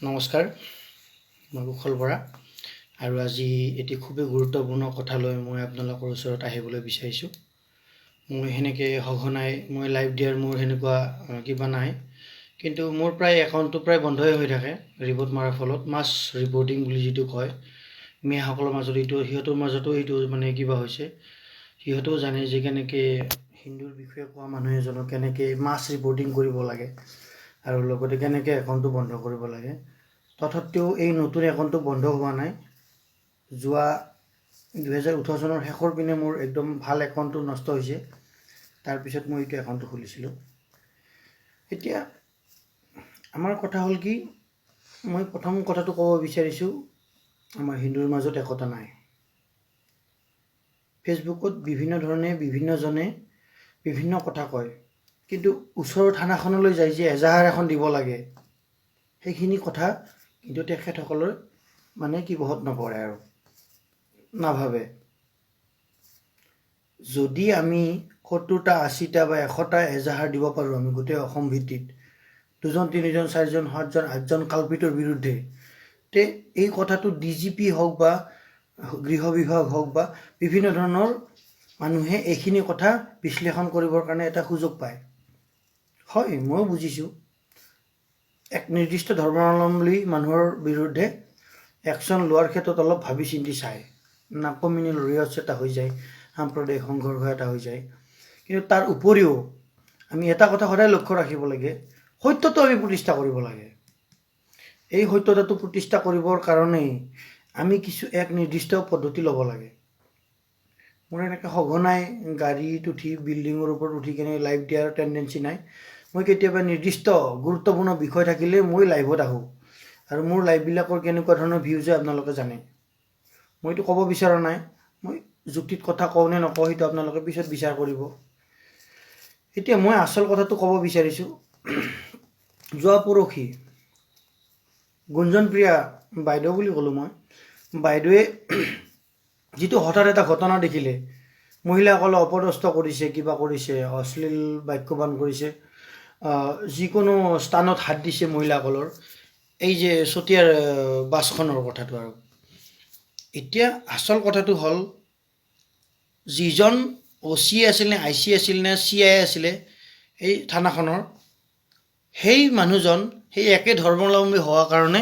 নমস্কাৰ, মই কুশল বৰা আৰু আজি এটি খুবেই গুৰুত্বপূৰ্ণ কথা লৈ মই আপোনালোকৰ ওচৰত আহিবলৈ বিচাৰিছোঁ। মই সেনেকৈ সঘনাই মই লাইভ দিয়াৰ মোৰ সেনেকুৱা কিবা নাই, কিন্তু মোৰ প্ৰায় একাউণ্টটো প্ৰায় বন্ধই হৈ থাকে ৰিপৰ্ট মৰাৰ ফলত। মাছ ৰিপৰ্টিং বুলি যিটো কয়, মিয়াসকলৰ মাজত এইটো, সিহঁতৰ মাজতো এইটো মানে কিবা হৈছে। সিহঁতেও জানে যে কেনেকৈ হিন্দুৰ বিষয়ে কোৱা মানুহ এজনক কেনেকৈ মাছ ৰিপৰ্টিং কৰিব লাগে আৰু লগতে কেনেকৈ একাউণ্টটো বন্ধ কৰিব লাগে। তথাপিও এই নতুন একাউণ্টটো বন্ধ হোৱা নাই। যোৱা 2018 চনৰ শেষৰ পিনে মোৰ একদম ভাল একাউণ্টটো নষ্ট হৈছে। তাৰপিছত মই এইটো একাউণ্টটো খুলিছিলোঁ। এতিয়া আমাৰ কথা হ'ল কি, মই প্ৰথম কথাটো ক'ব বিচাৰিছোঁ, আমাৰ হিন্দুৰ মাজত একতা নাই। ফেচবুকত বিভিন্ন ধৰণে বিভিন্নজনে বিভিন্ন কথা কয়, কিন্তু ওচৰৰ থানাখনলৈ যাই যে এজাহাৰ এখন দিব লাগে, সেইখিনি কথা কিন্তু তেখেতসকলৰ মানে কি বহুত নপৰে আৰু নাভাবে। যদি আমি 70টা, 80টা বা 100টা এজাহাৰ দিব পাৰোঁ, আমি গোটেই অসম ভিত্তিত দুজন, তিনিজন, চাৰিজন, সাতজন, আঠজন কালপিটৰ বিৰুদ্ধে, তে এই কথাটো ডিজিপি হওক বা গৃহ বিভাগ হওক বা বিভিন্ন ধৰণৰ মানুহে এইখিনি কথা বিশ্লেষণ কৰিবৰ কাৰণে এটা সুযোগ পায়। হয়, ময়ো বুজিছোঁ, এক নিৰ্দিষ্ট ধৰ্মাৱলম্বী মানুহৰ বিৰুদ্ধে একশ্যন লোৱাৰ ক্ষেত্ৰত অলপ ভাবি চিন্তি চায় না, কমিউনেল ৰিয়টছ এটা হৈ যায়, সাম্প্ৰদায়িক সংঘৰ্ষ এটা হৈ যায়। কিন্তু তাৰ উপৰিও আমি এটা কথা সদায় লক্ষ্য ৰাখিব লাগে, সত্যটো আমি প্ৰতিষ্ঠা কৰিব লাগে। এই সত্যতাটো প্ৰতিষ্ঠা কৰিবৰ কাৰণেই আমি কিছু এক নিৰ্দিষ্ট পদ্ধতি ল'ব লাগে। মোৰ এনেকৈ সঘনাই গাড়ীত উঠি, বিল্ডিঙৰ ওপৰত উঠি কেনে লাইভ দিয়াৰ টেণ্ডেঞ্চি নাই। মই কেতিয়াবা নিৰ্দিষ্ট গুৰুত্বপূৰ্ণ বিষয় থাকিলে মই লাইভত আহোঁ আৰু মোৰ লাইভবিলাকৰ কেনেকুৱা ধৰণৰ ভিউজ হয় আপোনালোকে জানে। মইতো ক'ব বিচৰা নাই, মই যুক্তিত কথা কওঁ নে নকওঁ সেইটো আপোনালোকে পিছত বিচাৰ কৰিব। এতিয়া মই আচল কথাটো ক'ব বিচাৰিছোঁ। যোৱা পৰহি গুঞ্জনপ্ৰিয়া বাইদেউ বুলি ক'লোঁ মই, বাইদেৱে যিটো হঠাৎ এটা ঘটনা দেখিলে, মহিলাসকলে অপদস্থ কৰিছে, কিবা কৰিছে, অশ্লীল বাক্যবান কৰিছে, যিকোনো স্থানত হাত দিছে মহিলাসকলৰ, এই যে চতিয়াৰ বাছখনৰ কথাটো। আৰু এতিয়া আচল কথাটো হ'ল, যিজন অ' চি আছিল নে I C আছিল নে চি I আছিলে এই থানাখনৰ, সেই মানুহজন সেই একে ধৰ্মাৱলম্বী হোৱাৰ কাৰণে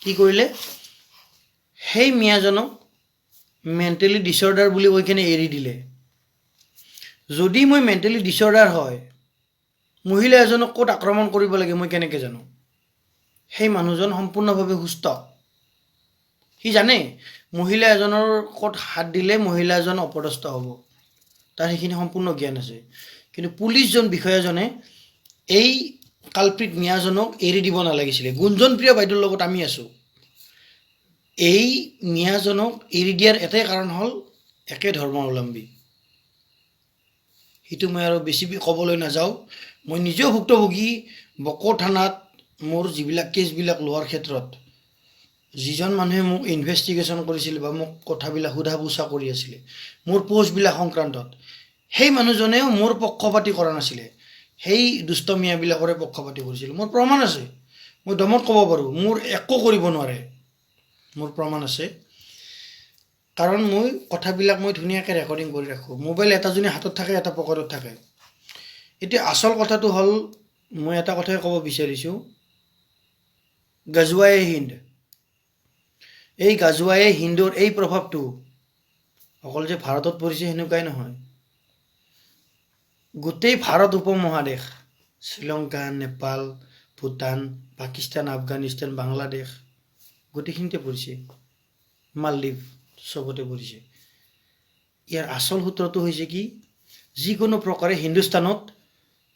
কি কৰিলে, সেই মিয়াজনক মেণ্টেলি ডিছঅৰ্ডাৰ বুলি কৈ কিনে এৰি দিলে। যদি মই মেণ্টেলি ডিছঅৰ্ডাৰ হয়, মহিলা এজনক ক'ত আক্ৰমণ কৰিব লাগে মই কেনেকৈ জানো? সেই মানুহজন সম্পূৰ্ণভাৱে সুস্থ, সি জানে মহিলা এজনৰ ক'ত হাত দিলে মহিলা এজন অপদস্থ হ'ব, তাৰ সেইখিনি সম্পূৰ্ণ জ্ঞান আছে। কিন্তু পুলিচজন বিষয়াজনে এই কালপ্ৰিট মিয়াজনক এৰি দিব নালাগিছিলে। গুঞ্জনপ্ৰিয়া বাইদেউৰ লগত আমি আছোঁ। এই মিয়াজনক এৰি দিয়াৰ এটাই কাৰণ হ'ল একে ধৰ্মাৱলম্বী। সেইটো মই আৰু বেছি ক'বলৈ নাযাওঁ। মই নিজেও ভুক্তভোগী। বকো থানাত মোৰ যিবিলাক কেছবিলাক লোৱাৰ ক্ষেত্ৰত যিজন মানুহে মোক ইনভেষ্টিগেশ্যন কৰিছিল বা মোক কথাবিলাক সোধা পোছা কৰি আছিলে মোৰ পষ্টবিলাক সংক্ৰান্তত, সেই মানুহজনেও মোৰ পক্ষপাতি কৰা নাছিলে, সেই দুষ্ট মিয়াবিলাকৰে পক্ষপাতি কৰিছিল। মোৰ প্ৰমাণ আছে, মই দমত ক'ব পাৰোঁ, মোৰ একো কৰিব নোৱাৰে, মোৰ প্ৰমাণ আছে। কাৰণ মই কথাবিলাক মই ধুনীয়াকৈ ৰেকৰ্ডিং কৰি ৰাখোঁ। মোবাইল এটা যদি হাতত থাকে, এটা পকেটত থাকে। এতিয়া আচল কথাটো হ'ল, মই এটা কথাই ক'ব বিচাৰিছোঁ, গাজুৱাই হিন্দ, এই গাজুৱাই হিন্দুৰ এই প্ৰভাৱটো অকল যে ভাৰতত পৰিছে সেনেকুৱাই নহয়, গোটেই ভাৰত উপমহাদেশ, শ্ৰীলংকা, নেপাল, ভূটান, পাকিস্তান, আফগানিস্তান, বাংলাদেশ, গোটেইখিনিতে পৰিছে, মালদ্বীপ, চবতে পৰিছে। ইয়াৰ আচল সূত্ৰটো হৈছে কি, যিকোনো প্ৰকাৰে হিন্দুস্তানত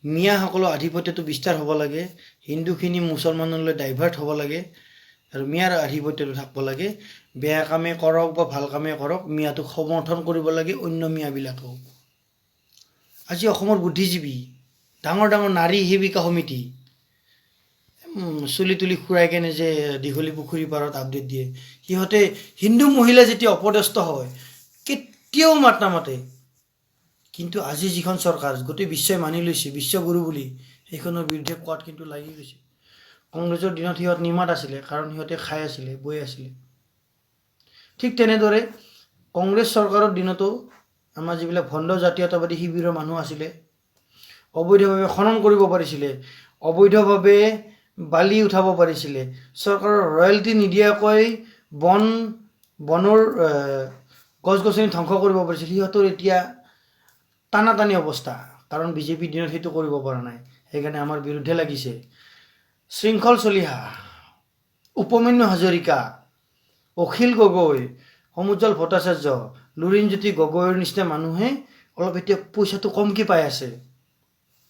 মিয়াসকলৰ আধিপত্যটো বিস্তাৰ হ'ব লাগে, হিন্দুখিনি মুছলমানলৈ ডাইভাৰ্ট হ'ব লাগে আৰু মিয়াৰ আধিপত্যটো থাকিব লাগে। বেয়া কামে কৰক বা ভাল কামে কৰক, মিয়াটোক সমৰ্থন কৰিব লাগে অন্য মিয়াবিলাকেও। আজি অসমৰ বুদ্ধিজীৱী, ডাঙৰ ডাঙৰ নাৰী সেৱিকা সমিতি, চুলি তুলি খুৰাই কেনে যে দীঘলী পুখুৰী পাৰত আপডেট দিয়ে, সিহঁতে হিন্দু মহিলা যেতিয়া অপদস্থ হয় কেতিয়াও মাত নামাতে। কিন্তু আজি যিখন চৰকাৰ গোটেই বিশ্বই মানি লৈছে বিশ্বগুৰু বুলি, সেইখনৰ বিৰুদ্ধে কোৱাত কিন্তু লাগি গৈছে। কংগ্ৰেছৰ দিনত সিহঁত নিমাত আছিলে, কাৰণ সিহঁতে খাই আছিলে, বৈ আছিলে। ঠিক তেনেদৰে কংগ্ৰেছ চৰকাৰৰ দিনতো আমাৰ যিবিলাক ভণ্ড জাতীয়তাবাদী শিবিৰৰ মানুহ আছিলে, অবৈধভাৱে খনন কৰিব পাৰিছিলে, অবৈধভাৱে বালি উঠাব পাৰিছিলে, চৰকাৰৰ ৰয়েলটি নিদিয়াকৈ বনৰ গছ গছনি ধ্বংস কৰিব পাৰিছিল, সিহঁতৰ এতিয়া টানা টানি অৱস্থা। কাৰণ বিজেপিৰ দিনত সেইটো কৰিব পৰা নাই, সেইকাৰণে আমাৰ বিৰুদ্ধে লাগিছে। শৃংখল চলিহা, উপমন্যু হাজৰিকা, অখিল গগৈ, সমুজ্জ্বল ভট্টাচাৰ্য, লুৰিণজ্যোতি গগৈৰ নিচিনা মানুহে অলপ এতিয়া পইচাটো কমকৈ পাই আছে,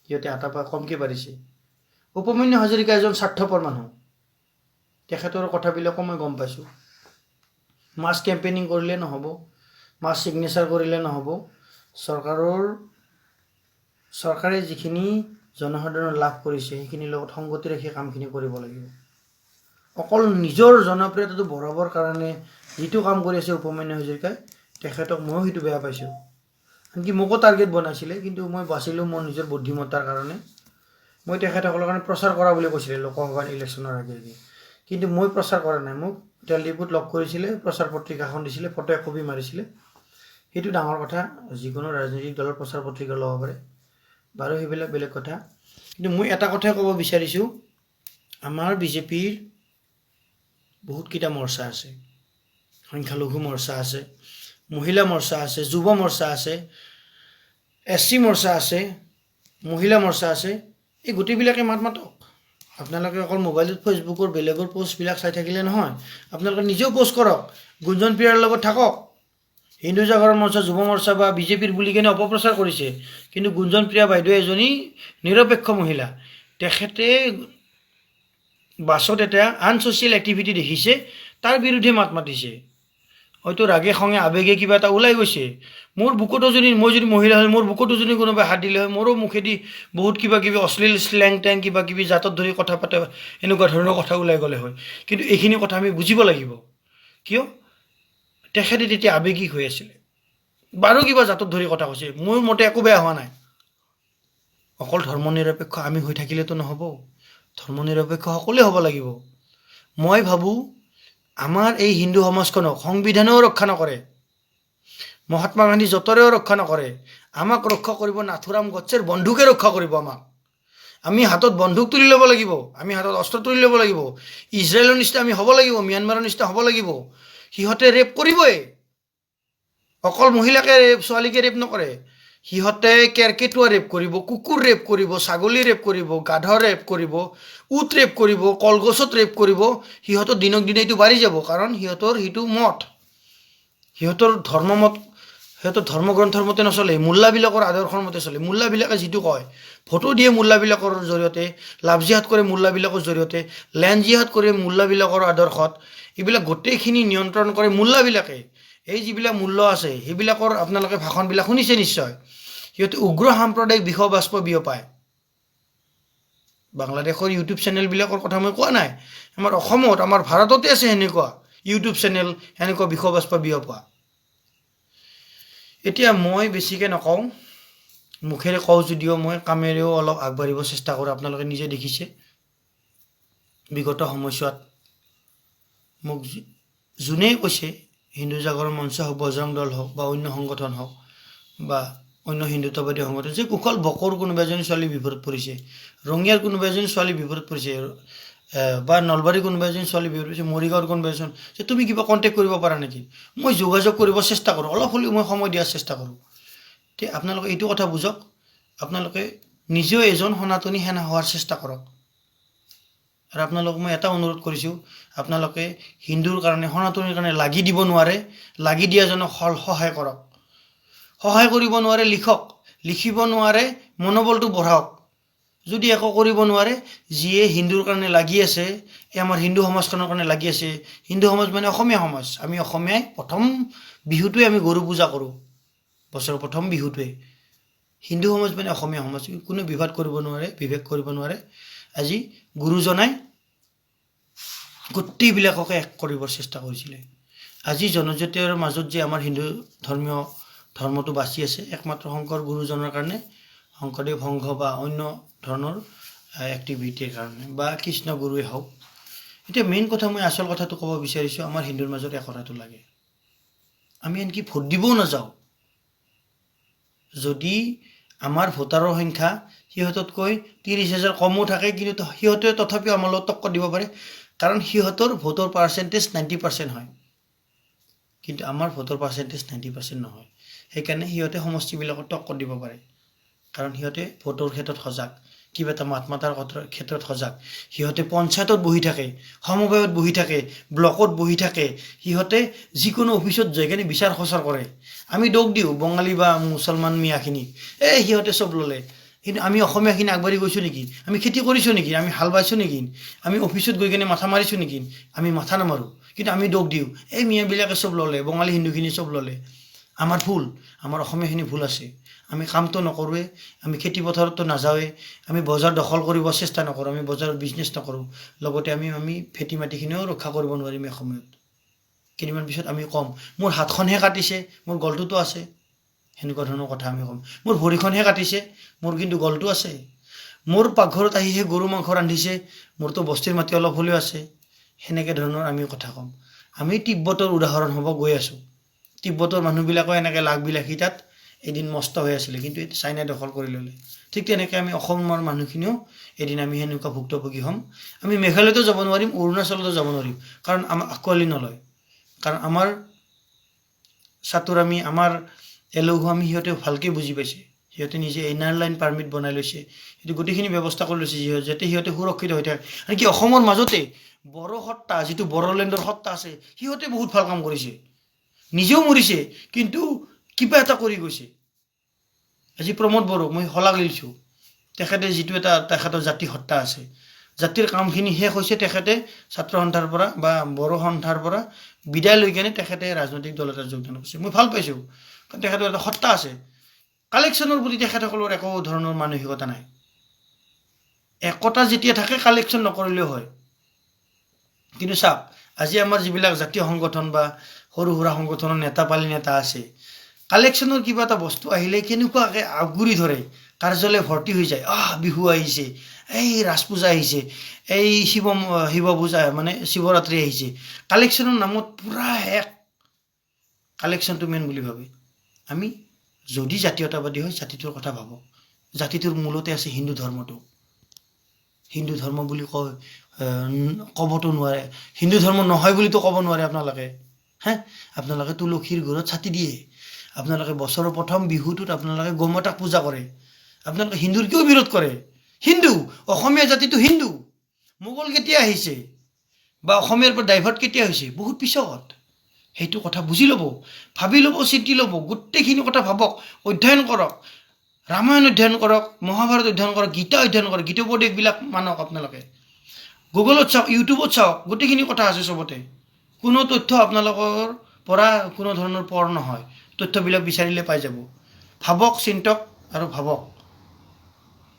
সিহঁতে আটা পা কমকৈ পাৰিছে। উপমন্যু হাজৰিকা এজন স্বাৰ্থপৰ মানুহ, তেখেতৰ কথাবিলাকো মই গম পাইছোঁ। মাছ কেম্পেইনিং কৰিলে নহ'ব, মাছ ছিগনেচাৰ কৰিলে নহ'ব, চৰকাৰে যিখিনি জনসাধাৰণৰ লাভ কৰিছে, সেইখিনিৰ লগত সংগতি ৰাখি কামখিনি কৰিব লাগিব। অকল নিজৰ জনপ্ৰিয়তাটো বঢ়াবৰ কাৰণে যিটো কাম কৰি আছে উপমন্যু হাজৰিকাই, তেখেতক ময়ো সেইটো বেয়া পাইছোঁ। আনকি মোকো টাৰ্গেট বনাইছিলে, কিন্তু মই বাচিলোঁ মোৰ নিজৰ বুদ্ধিমত্তাৰ কাৰণে। মই তেখেতসকলৰ কাৰণে প্ৰচাৰ কৰা বুলি কৈছিলে লোকসভাৰ ইলেকশ্যনৰ আগে আগে, কিন্তু মই প্ৰচাৰ কৰা নাই। মোক তেল ডিপুত লগ কৰিছিলে, প্ৰচাৰ পত্ৰিকাখন দিছিলে, ফটো এককপি মাৰিছিলে। সেইটো ডাঙৰ কথা, যিকোনো ৰাজনৈতিক দলৰ প্ৰচাৰ পত্ৰিকা ল'ব পাৰে বাৰু, সেইবিলাক বেলেগ কথা। কিন্তু মই এটা কথাই ক'ব বিচাৰিছোঁ, আমাৰ বিজেপিৰ বহুতকেইটা মৰ্চা আছে, সংখ্যালঘু মৰ্চা আছে, মহিলা মৰ্চা আছে, যুৱ মৰ্চা আছে, এছ চি মৰ্চা আছে, মহিলা মৰ্চা আছে। এই গোটেইবিলাকে মাত মাতক। আপোনালোকে অকল মোবাইলত ফেচবুকৰ বেলেগৰ পষ্টবিলাক চাই থাকিলে নহয়, আপোনালোকে নিজেও পষ্ট কৰক, গুঞ্জন প্ৰিয়াৰ লগত থাকক। হিন্দু জাগৰণ মৰ্চা, যুৱ মৰ্চা বা বিজেপিৰ বুলি কেনে অপপ্ৰচাৰ কৰিছে, কিন্তু গুঞ্জন প্ৰিয়া বাইদেউ এজনী নিৰপেক্ষ মহিলা, তেখেতে বাছত এটা আনছ'চিয়েল এক্টিভিটি দেখিছে, তাৰ বিৰুদ্ধে মাত মাতিছে। হয়তো ৰাগে খঙে আৱেগে কিবা এটা ওলাই গৈছে। মোৰ বুকুতো যদি, মই যদি মহিলা হ'লে মোৰ বুকুতো যদি কোনোবাই হাত দিলে হয়, মোৰো মুখেদি বহুত কিবা কিবি অশ্লীল শ্লেং টেং কিবা কিবি জাতত ধৰি কথা পাতে, এনেকুৱা ধৰণৰ কথা ওলাই গ'লে হয়। কিন্তু এইখিনি কথা আমি বুজিব লাগিব, কিয় তেখেতে তেতিয়া আৱেগিক হৈ আছিলে। বাৰু কিবা জাতত ধৰি কথা কৈছে, মোৰ মতে একো বেয়া হোৱা নাই। অকল ধৰ্ম নিৰপেক্ষ আমি হৈ থাকিলেতো নহ'ব, ধৰ্ম নিৰপেক্ষ সকলোৱে হ'ব লাগিব। মই ভাবোঁ আমাৰ এই হিন্দু সমাজখনক সংবিধানেও ৰক্ষা নকৰে, মহাত্মা গান্ধী যঁতৰেও ৰক্ষা নকৰে, আমাক ৰক্ষা কৰিব নাথুৰাম গডছেৰ বন্দুকে ৰক্ষা কৰিব আমাক। আমি হাতত বন্দুক তুলি ল'ব লাগিব, আমি হাতত অস্ত্ৰ তুলি ল'ব লাগিব, ইজৰাইলৰ নিচিনা আমি হ'ব লাগিব, ম্যানমাৰৰ নিচিনা হ'ব লাগিব। সিহঁতে ৰেপ কৰিবই, অকল মহিলাকে ৰেপ, ছোৱালীকে ৰেপ নকৰে, সিহঁতে কেৰ্কেটুৱা ৰেপ কৰিব, কুকুৰ ৰেপ কৰিব, ছাগলী ৰেপ কৰিব, গাধ ৰেপ কৰিব, উট ৰেপ কৰিব, কলগছত ৰেপ কৰিব। সিহঁতৰ দিনক দিনে এইটো বাঢ়ি যাব, কাৰণ সিহঁতৰ সেইটো মত, সিহঁতৰ ধৰ্মমত, সিহঁতৰ ধৰ্মগ্ৰন্থৰ মতে নচলে, মোল্লাবিলাকৰ আদৰ্শৰ মতে চলে। মোল্লাবিলাকে যিটো কয়, ভোটো দিয়ে মোল্লাবিলাকৰ জৰিয়তে, লাভ জিহাদ কৰে মোল্লাবিলাকৰ জৰিয়তে, লেণ্ড জিহাদ কৰে মোল্লাবিলাকৰ আদৰ্শত। এইবিলাক গোটেইখিনি নিয়ন্ত্ৰণ কৰে মোল্লাবিলাকে। এই যিবিলাক মূল্য আছে, সেইবিলাকৰ আপোনালোকে ভাষণবিলাক শুনিছে নিশ্চয়। সিহঁতে উগ্ৰ সাম্প্ৰদায়িক বিষবাষ্প বিয়পায়। বাংলাদেশৰ ইউটিউব চেনেলবিলাকৰ কথা মই কোৱা নাই, আমাৰ অসমত, আমাৰ ভাৰততে আছে সেনেকুৱা ইউটিউব চেনেল, সেনেকুৱা বিষবাষ্প বিয়পোৱা। এতিয়া মই বেছিকৈ নকওঁ, মুখেৰে কওঁ যদিও মই কামেৰেও অলপ আগবাঢ়িব চেষ্টা কৰোঁ। আপোনালোকে নিজে দেখিছে বিগত সময়ছোৱাত মোক যোনেই কৈছে, হিন্দু জাগৰণ মঞ্চ হওক, বজৰং দল হওক বা অন্য সংগঠন হওক বা অন্য হিন্দুত্ববাদী সংগঠন, যে কুশল বকৰ কোনোবা এজনী ছোৱালী বিপদত পৰিছে, ৰঙিয়াৰ কোনোবা এজনী ছোৱালী বিপদত পৰিছে, বা নলবাৰীৰ কোনোবা এজনী ছোৱালী বিপদত পৰিছে, মৰিগাঁৱৰ কোনোবা এজন, যে তুমি কিবা কণ্টেক্ট কৰিব পাৰা নেকি, মই যোগাযোগ কৰিব চেষ্টা কৰোঁ, অলপ হ'লেও মই সময় দিয়াৰ চেষ্টা কৰোঁ। তে আপোনালোকে এইটো কথা বুজক, আপোনালোকে নিজেও এজন সনাতনী সেনা হোৱাৰ চেষ্টা কৰক। আৰু আপোনালোকক মই এটা অনুৰোধ কৰিছোঁ, আপোনালোকে হিন্দুৰ কাৰণে, সনাতনীৰ কাৰণে লাগি দিব নোৱাৰে, লাগি দিয়াজনক সহায় কৰক। সহায় কৰিব নোৱাৰে লিখক, লিখিব নোৱাৰে মনোবলটো বঢ়াওক। যদি একো কৰিব নোৱাৰে, যিয়ে হিন্দুৰ কাৰণে লাগি আছে, এই আমাৰ হিন্দু সমাজখনৰ কাৰণে লাগি আছে, হিন্দু সমাজ মানে অসমীয়া সমাজ, আমি অসমীয়াই প্ৰথম বিহুটোৱে আমি গৰু পূজা কৰোঁ, বছৰৰ প্ৰথম বিহুটোৱে। হিন্দু সমাজ মানে অসমীয়া সমাজ, কোনো বিবাদ কৰিব নোৱাৰে, বিভেদ কৰিব নোৱাৰে। আজি গুৰুজনাই গোটেইবিলাককে এক কৰিবৰ চেষ্টা কৰিছিলে। আজি জনজাতীয়ৰ মাজত যে আমাৰ হিন্দু ধৰ্মীয় ধৰ্মটো বাচি আছে, একমাত্ৰ শংকৰ গুৰুজনাৰ কাৰণে, শংকৰদেৱ সংঘ বা অন্য ধৰণৰ এক্টিভিটিৰ কাৰণে বা কৃষ্ণগুৰুৱে হওক। এতিয়া মেইন কথা, মই আচল কথাটো ক'ব বিচাৰিছোঁ, আমাৰ হিন্দুৰ মাজত একতাটো লাগে। আমি আনকি ভোট দিবও নাযাওঁ। যদি আমাৰ ভোটাৰৰ সংখ্যা সিহঁততকৈ 30,000 কমো থাকে, কিন্তু সিহঁতে তথাপিও আমাৰ লগত টক্কৰ দিব পাৰে, কাৰণ সিহঁতৰ ভোটৰ পাৰ্চেণ্টেজ 90% হয়, কিন্তু আমাৰ ভোটৰ পাৰ্চেণ্টেজ 90% নহয়। সেইকাৰণে সিহঁতে সমষ্টিবিলাকত টক্কৰ দিব পাৰে, কাৰণ সিহঁতে ভোটৰ ক্ষেত্ৰত সজাগ, কিবা এটা মাত মাতাৰ ক্ষেত্ৰত সজাগ। সিহঁতে পঞ্চায়তত বহি থাকে, সমবায়ত বহি থাকে, ব্লকত বহি থাকে, সিহঁতে যিকোনো অফিচত যাই কেনে বিচাৰ খোচাৰ কৰে। আমি দোষ দিওঁ বঙালী বা মুছলমান মিয়াখিনিক, এই সিহঁতে চব ল'লে। কিন্তু আমি অসমীয়াখিনি আগবাঢ়ি গৈছোঁ নেকি? আমি খেতি কৰিছোঁ নেকি? আমি হাল বাইছোঁ নেকি? আমি অফিচত গৈ কেনে মাথা মাৰিছোঁ নেকি? আমি মাথা নামাৰোঁ, কিন্তু আমি দোষ দিওঁ, এই মিয়াবিলাকে চব ল'লে, বঙালী হিন্দুখিনি চব ল'লে। আমাৰ ভুল, আমাৰ অসমীয়াখিনি ভুল আছে। আমি কামটো নকৰোঁৱে, আমি খেতি পথাৰততো নাযাওঁৱেই, আমি বজাৰ দখল কৰিব চেষ্টা নকৰোঁ, আমি বজাৰত বিজনেছ নকৰোঁ। লগতে আমি আমি খেতি মাটিখিনিও ৰক্ষা কৰিব নোৱাৰিম এসময়ত। কেইদিনমান পিছত আমি ক'ম, মোৰ হাতখনহে কাটিছে, মোৰ গলটোতো আছে। সেনেকুৱা ধৰণৰ কথা আমি ক'ম। মোৰ ভৰিখনহে কাটিছে, মোৰ কিন্তু গলটো আছে। মোৰ পাকঘৰত আহিহে গৰু মাংস ৰান্ধিছে, মোৰতো বস্তিৰ মাটি অলপ হ'লেও আছে। সেনেকৈ ধৰণৰ আমি কথা ক'ম। আমি তিব্বতৰ উদাহৰণ হ'ব গৈ আছোঁ। তিব্বতৰ মানুহবিলাকো এনেকৈ লাখ বিলাসীতাত এদিন মস্ত হৈ আছিলে, কিন্তু এতিয়া চাইনাই দখল কৰি ল'লে। ঠিক তেনেকৈ আমি অসমৰ মানুহখিনিও এদিন আমি সেনেকুৱা ভুক্তভোগী হ'ম। আমি মেঘালয়তো যাব নোৱাৰিম, অৰুণাচলতো যাব নোৱাৰিম, কাৰণ আমাক আঁকোৱালি নলয়। কাৰণ আমাৰ চাতুৰামি, আমাৰ এলেহুৱামি সিহঁতে ভালকৈ বুজি পাইছে। সিহঁতে নিজে ইনাৰ লাইন পাৰ্মিট বনাই লৈছে, সেইটো গোটেইখিনি ব্যৱস্থা কৰি লৈছে, যাতে সিহঁতে সুৰক্ষিত হৈ থাকে। আনকি অসমৰ মাজতে বড়ো সত্তা, যিটো বড়োলেণ্ডৰ সত্তা আছে, সিহঁতে বহুত ভাল কাম কৰিছে। নিজেও মৰিছে, কিন্তু কিবা এটা কৰি গৈছে। আজি প্ৰমোদ বড়ো মই শলাগ লৈছোঁ। তেখেতে যিটো এটা তেখেতৰ জাতি সত্তা আছে, জাতিৰ কামখিনি শেষ হৈছে, তেখেতে ছাত্ৰ সন্থাৰ পৰা বা বড়ো সন্থাৰ পৰা বিদায় লৈ কেনে তেখেতে ৰাজনৈতিক দল এটাত যোগদান কৰিছে। মই ভাল পাইছোঁ, কাৰণ তেখেতৰ এটা সত্তা আছে। কালেকশ্যনৰ প্ৰতি তেখেতসকলৰ একো ধৰণৰ মানসিকতা নাই। একতা যেতিয়া থাকে, কালেকশ্যন নকৰিলেও হয়। কিন্তু চাওক, আজি আমাৰ যিবিলাক জাতীয় সংগঠন বা সৰু সুৰা সংগঠনৰ নেতা পালি নেতা আছে, কালেকশ্যনৰ কিবা এটা বস্তু আহিলে কেনেকুৱাকৈ আগুৰি ধৰে, কাৰ্যালয় ভৰ্তি হৈ যায়। আহ, বিহু আহিছে, এই ৰাস পূজা আহিছে, এই শিৱ শিৱ পূজা মানে শিৱৰাত্ৰি আহিছে, কালেকশ্যনৰ নামত পূৰা এক কালেকশ্যনটো মেইন বুলি ভাবে। আমি যদি জাতীয়তাবাদী হয়, জাতিটোৰ কথা ভাবক। জাতিটোৰ মূলতে আছে হিন্দু ধৰ্মটো। হিন্দু ধৰ্ম বুলি কয় ক'বতো নোৱাৰে, হিন্দু ধৰ্ম নহয় বুলিতো ক'ব নোৱাৰে আপোনালোকে। হে, আপোনালোকে তুলসীৰ ঘৰত চাকি দিয়ে, আপোনালোকে বছৰৰ প্ৰথম বিহুটোত আপোনালোকে গোমাতাক পূজা কৰে। আপোনালোকে হিন্দুৰ কিয় বিৰোধ কৰে? হিন্দু, অসমীয়া জাতিটো হিন্দু। মোগল কেতিয়া আহিছে বা অসমীয়াৰ পৰা ডাইভাৰ্ট কেতিয়া হৈছে? বহুত পিছত। সেইটো কথা বুজি ল'ব, ভাবি ল'ব, চিন্তি ল'ব, গোটেইখিনি কথা ভাবক, অধ্যয়ন কৰক, ৰামায়ণ অধ্যয়ন কৰক, মহাভাৰত অধ্যয়ন কৰক, গীতা অধ্যয়ন কৰক, গীতোপদেশবিলাক মানক। আপোনালোকে গুগলত চাওক, ইউটিউবত চাওক, গোটেইখিনি কথা আছে চবতে। কোনো তথ্য আপোনালোকৰ পৰা কোনো ধৰণৰ পৰ নহয়, তথ্যবিলাক বিচাৰিলে পাই যাব। ভাবক, চিন্তক আৰু ভাবক।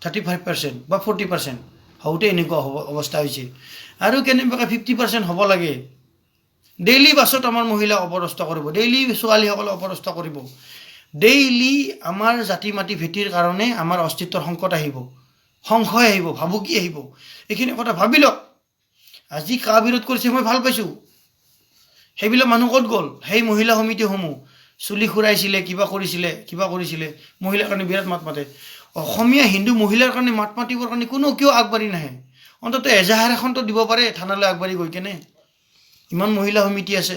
35% বা 40% হওঁতে এনেকুৱা হ'ব অৱস্থা হৈছে, আৰু কেনেবাকৈ 50% হ'ব লাগে। ডেইলি বাছত আমাৰ মহিলাক অপদস্থ কৰিব, ডেইলি ছোৱালীসকলক অপদস্থ কৰিব, ডেইলি আমাৰ জাতি মাটি ভেটিৰ কাৰণে আমাৰ অস্তিত্বৰ সংকট আহিব, সংশয় আহিব, ভাবুকি আহিব। এইখিনি কথা ভাবি লওক। আজি কা বিৰোধ কৰিছে, মই ভাল পাইছোঁ। সেইবিলাক মানুহ ক'ত গ'ল? সেই মহিলা সমিতিসমূহ চুলি খুৰাইছিলে, কিবা কৰিছিলে, কিবা কৰিছিলে, মহিলাৰ কাৰণে বিৰাট মাত মাতে। অসমীয়া হিন্দু মহিলাৰ কাৰণে মাত মাতিবৰ কাৰণে কোনো কিয় আগবাঢ়ি নাহে? অন্ততঃ এজাহাৰ এখনতো দিব পাৰে থানালৈ আগবাঢ়ি গৈ কেনে। ইমান মহিলা সমিতি আছে।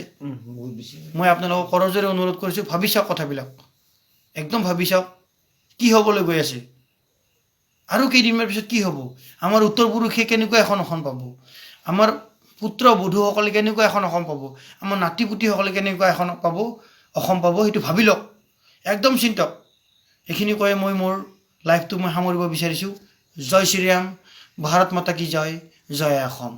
বহুত বেছি। মই আপোনালোকক কৰজোৰে অনুৰোধ কৰিছোঁ, ভাবি চাওক কথাবিলাক, একদম ভাবি চাওক কি হ'বলৈ গৈ আছে আৰু কেইদিনমান পিছত কি হ'ব। আমাৰ উত্তৰ পুৰুষে কেনেকুৱা এখন অসম পাব? আমাৰ পুত্ৰ বধূসকলে কেনেকুৱা এখন অসম পাব? আমাৰ নাতি পুতিসকলে কেনেকুৱা এখন অসম পাব, সেইটো ভাবি লওক, একদম চিন্তক। এইখিনি কৈ মই মোৰ লাইফটো মই সামৰিব বিচাৰিছোঁ। জয় শ্ৰীৰাম, ভাৰত মাতা কি জয়, জয় অসম।